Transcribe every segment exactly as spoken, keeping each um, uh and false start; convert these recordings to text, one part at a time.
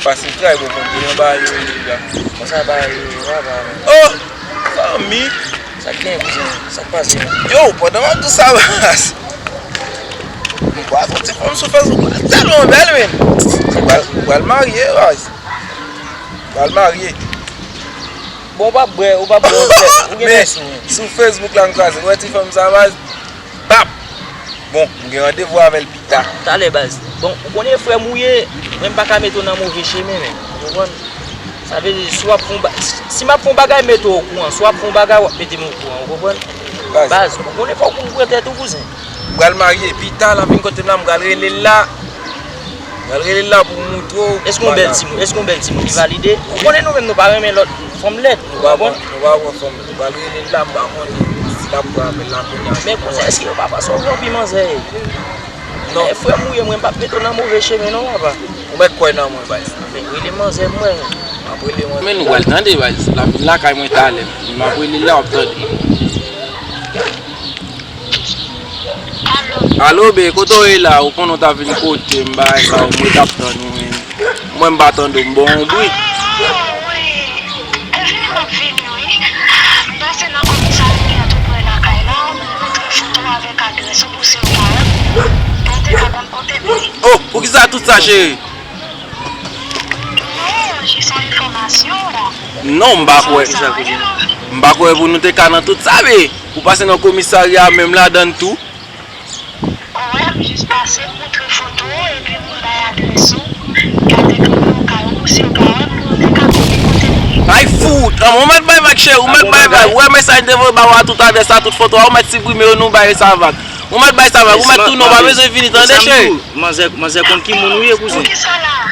Pase tray, bon, konn gen yon bagay yo rele la. Konsa bagay yo, yo, yo, yo. Oh! Fanmi! Sa k gen, kouzen? Sa k pase? Yo, pandan m ap di w sa, baz, m kwè yon ti fanm sou Facebook la tèlman bèl, men. Ou pral, ou pral marye, baz. Ou pral marye. Bon, ou pa bwè, ou pa bwè, ou bwè, ou gen men sou, men. Sou Facebook la, m kraze. Ou wè ti fanm sa, baz? Pap! Bon, m gen randevou avè l pita. Talè, baz. Bon, ou konnen frè m ou ye, mwen m pa ka mete w nan move chemen, men. Ou konprann? Sa vle di, si w ap fè yon ba-, si m ap fè yon bagay, mete w okouran. Si w ap fè yon bagay, w ap mete m okouran. Ou konprann? Baz. Baz, ou konnen fòk ou pran tèt ou, kouzen. M pral marye, pita, l ap vin kote m la, m pral rele l la. M pral rele l la pou m moutre w. Èske yon bèl timoun, èske yon bèl timoun, li valide? Ou konnen nou menm, nou pa renmen lòt fanm lèd. Nou pa pran, nou pa pran fanm lèd. M pral rele l la, m pa konnen si l ap pran apèl la kounye a. Men kouzen, èske yo pa panse w gen anpil manzè? Non. Eh, frè m ou ye, mwen, m p ap mete w nan move chemen non, papa. Ou mèt kwè nan mwen, baz. Men rele manzè m wè. M ap rele manzè. Men nou pral tande, baz. L ap vin lakay mwen talè. M ap rele l la, w ap tande. Alo, be, kote w ye la? Ou konnen w ta vin kote m, bagay sa yo, mwen t ap tann ou, men. Mwen, m pa tande w, m ba w yon bri. Ah, wi. E vini, m ap vini, wi. M pase nan komisarya tou prè lakay la, m montre foto avèk adrès ou pou si yo pa wè m. Bon, te ka ban m kote m ye. Oh, poukisa tout sa, cheri? Non, jis yon enfòmasyon, la. Non, m pa kwè. M pa kwè pou nou te ka nan tout sa, be. Ou pase nan komisarya menm ladann tou. Wè, m jis pase, montre foto, epi m bay adrès ou. Gade pou yo ka, ou si yo ka wè m, pou yo te ka konnen kote m ye. Ay, fout! An, ou mèt bay vag, cheri, ou mèt bay vag. Ou wè mesaj m te voye ba ou a, tout adrès la, tout foto a, ou mèt siprime yo, nou bay sa vag. Ou mèt bay sa vag, ou mèt tounen, ou pa bezwen vini, tande, cheri. Manzè, manzè konn ki moun ou ye, kouzen.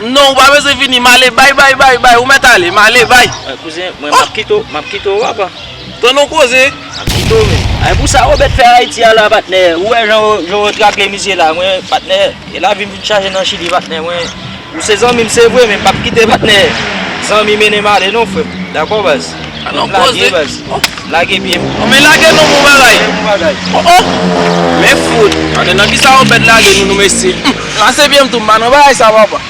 Non, ou pa bezwen vini, m ale, bay, bay, bay, bay, ou mèt ale, m ale, bay. Eh, kouzen, mwen, m ap kite w, m ap kite w, papa. Tann yon koze. M ap kite w, men. Ay, pou sa Robert fè Ayiti a la, patnè. Ou wè jan yo, jan yo tragle mizye la, mwen, patnè. E lavi m vin chaje nan Chili, patnè, mwen. Ou se zanmi m, se vre, men m p ap kite, patnè. Zanmi mennen m ale, non, frè m. Dakò, baz? Mwen, m lage, baz. M lage pye m. Oh, men lage non, bon bagay. Bon bagay. Oh, oh. Men fout. Gade nan kisa Robert lage nou, nou mesye. Hmm. Lase pye m tou, m pa nan bagay sa, papa.